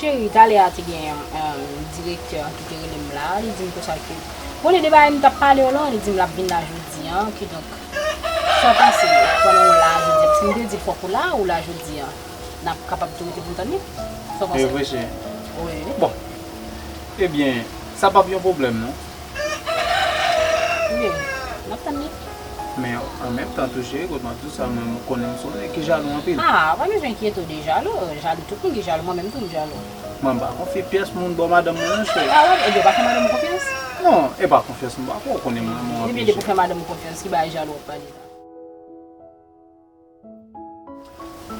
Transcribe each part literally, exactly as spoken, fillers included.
Cheri, talè a te gen yon direktè ki te rele m la, li di m konsa ke, konnen de bagay m t ap pale w lan, li di m l ap vin la jodi a, kidonk, sa w panse, pandan w la jodi a, paske m te di fòk ou la, ou la jodi a, n ap kapab tou rete pou n tann li? Sa w panse? E vre, cheri. Wi. Bon, ebyen, sa p ap yon pwoblèm, non. Wi, n ap tann li. Men an menm tan tou, cheri, kote m ap di w sa, mwen, m konnen m se yon nèg ki jalou anpil. Ah, pa bezwen enkyete w de jalou. Jalou, tout moun ki jalou, mwen menm tou m jalou. Mwen m pa konfye pyès moun bò madanm mwen non, cheri. Ah wè, ebyen w pa fè madanm ou konfyans? Non, e pa konfyans m pa fè, ou konnen mwen renmen w anpil, cheri. Ebyen depi w fè madanm ou konfyans, ki bagay jalou w ap pale la?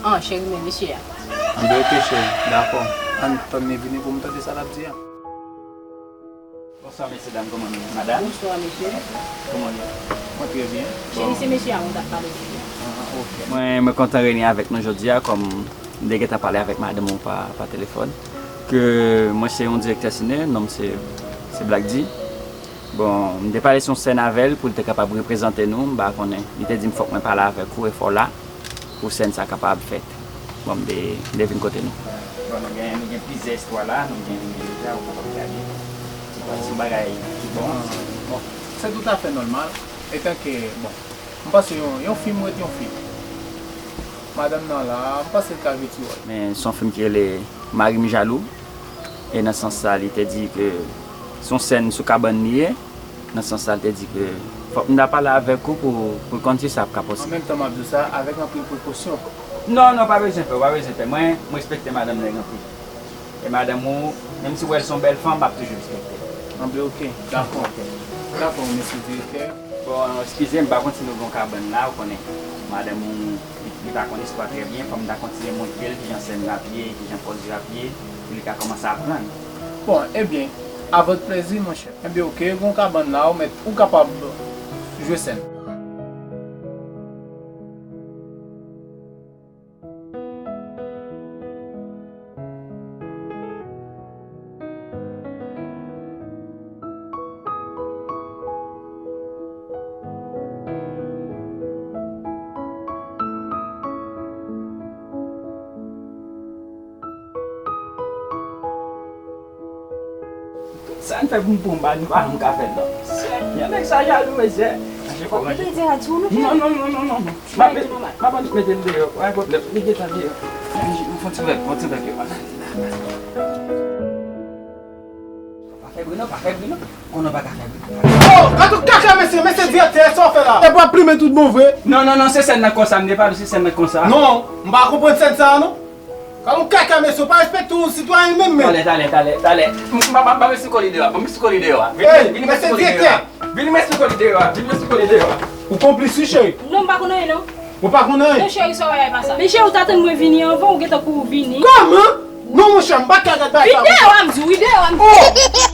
Ah, cheri, men mesye a. Anben, oke, cheri, dakò. Ann tann li vini pou m tande sa l ap di a. Bonswa, mesye dam, kòman nou ye? Madanm? Bonswa, mesye. Kòman nou ye? Mwen trè byen. Cheri, se mesye a mwen t ap pale de li a. Ah, oke. Mwen, mwen kontan reyini avèk nou jodi a, kòm m te gentan pale avèk madanm ou pa, pa telefòn, ke mwen se yon direktè sine, non m se, se Black D. Bon, m te pale sou yon sèn avè l pou l te kapab reprezante nou, m pa konnen. Li te di m fòk mwen pale avèk ou e fè w la pou sèn sa kapab fèt. Bon, m te, m te vin kote nou. Bon, nou gen, nou gen plizyè istwa la, nou gen, nou gen deja, ou kapab gade. Se pa, se yon bagay ki bon. Bon, se toutafè nòmal, etanke, bon, m panse yon, yon fim ret yon fim. Madanm nan la, m panse l ka jwe ti wòl. Men se yon fim ki rele Mari m jalou. E nan sans sa, li te di ke se yon sèn sou kabann li ye. Nan sans sa, li te di ke fòk m ta pale avèk ou pou, pou l konn si sa ap ka posib. An menm tan m ap di w sa, avèk anpil prekosyon. Non, non, pa bezwen pè, pa bezwen pè. Mwen, m respekte madanm nèg anpil. E madanm ou, menm si w wè l se yon bèl fanm, m ap toujou respekte l. Anben, oke, dakò. Oke. Dakò, mesye direktè. Bon, eskize m, m pa konn si nou gen yon kabann la, ou konnen. Madanm ou, li, li pa konn istwa trè byen, fò m ta kontinye montre l kijan sèn la ap ye, kijan pòz yo ap ye, pou li ka kòmanse aprann. Bon, ebyen, à votre plaisir, monchè. Ebyen, oke, gen yon kabann la, ou mèt, ou kapab jwe sèn. Sa n fè pou m, pou m pa, nou pa janm ka fè l non. Sènye, nèg sa jalou, mesye. Chache kòb manje. Li te di a di w nou fè. Non, non, non, non, non, non. M ap, m ap annik mete l deyò. Pa gen pwoblèm. Li gentan deyò. Fon ti vèk, fon ti vèk yo. Pa fè bri non, pa fè bri non. Konnen w pa ka fè bri. Oh, gade yon kaka, mesye, mesye direktè, sa w fè la? Epi w ap plimen tout bon vre. Non, non, non, se sèn nan konsa, m te pale, se sèn nan konsa. Non, m pa konprann sèn sa a, non. Gade yon kaka, mesye, w pa respekte yon sitwayen menm, men. Talè, talè, talè, talè. M, m, m, m, m esplike w li deyò a, m esplike w li deyò a. Vin, hey, vin, vin, m esplike w li deyò a. Vin, m esplike w li deyò a. Vin, m esplike w li deyò a. Ou konplis, wi, cheri. Non, m pa konn anyen, non. Ou pa konn anyen? Non, cheri, sa w wè a, e pa sa. Men cheri, ou t atann mwen vini anvan, ou gentan kouri vini. Kòman? Non, monchè, m pa ka gad bagay sa. Vin deyò a, m di w, wi, deyò a, m di w. Oh!